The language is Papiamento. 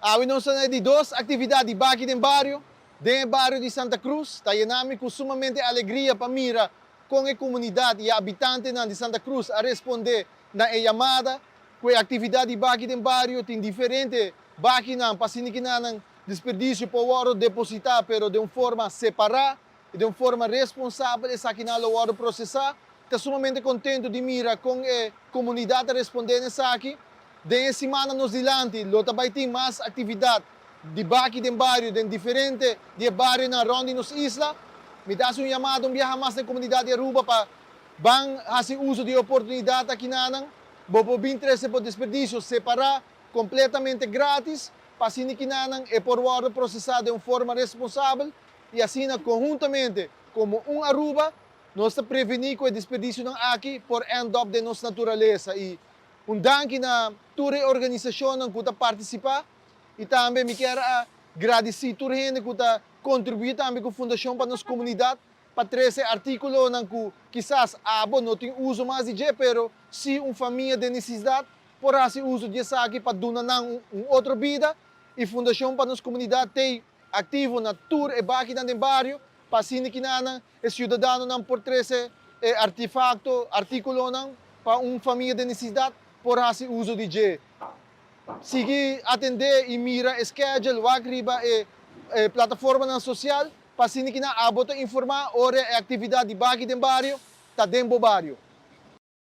Awe nos ta na e di dos actividad di Baki den Bario, den e bario di Santa Cruz. Ta yena mi cu sumamente alegria pa mira con e comunidad y e habitantenan di Santa Cruz a responde na e yamada. Cu e actividad di Baki den Bario tin diferente bakinan pa asina kinanan desperdicio por wordo deposita pero den un forma separa y den un forma responsabel esakinan lo wordo procesa. Ta sumamente contento di mira con e comunidad ta responde na esaki. Den e simannan nos dilanti lo ta bay tin mas actividad di Baki den Bario den diferente di e barionan rond di nos isla. Mi ta haci un yamada un biaha mas na e comunidad di Aruba pa ban haci uso di e oportunidad akinanan. Bo por bin trece bo desperdicio separa completamente gratis pa asina kinanan e por wordo procesa den un forma responsabel y asina conhuntamente como un Aruba nos ta preveni cu e desperdicionan aki por end up den nos naturalesa. Y un danki na tur e organisacionnan cu ta participa y tambe mi kier a gradici tur hende cu ta contribui tambe cu Fundacion pa Nos Comunidad pa trece articulonan cu kisas abo no tin uso mas di dje pero si un famia den necesidad por haci uso di esaki pa duna nan un otro bida. Y Fundacion pa Nos Comunidad t'ey activo na tur e bakinan den bario pa asina kinanan e ciudadanonan por trece e artefacto, articulonan pa un famia den necesidad por haci uso di dje. Sigui atende y mira e schedule wak riba e plataformanan social pa asina kina abo ta informa ora e actividad di baki den bario ta den bo bario.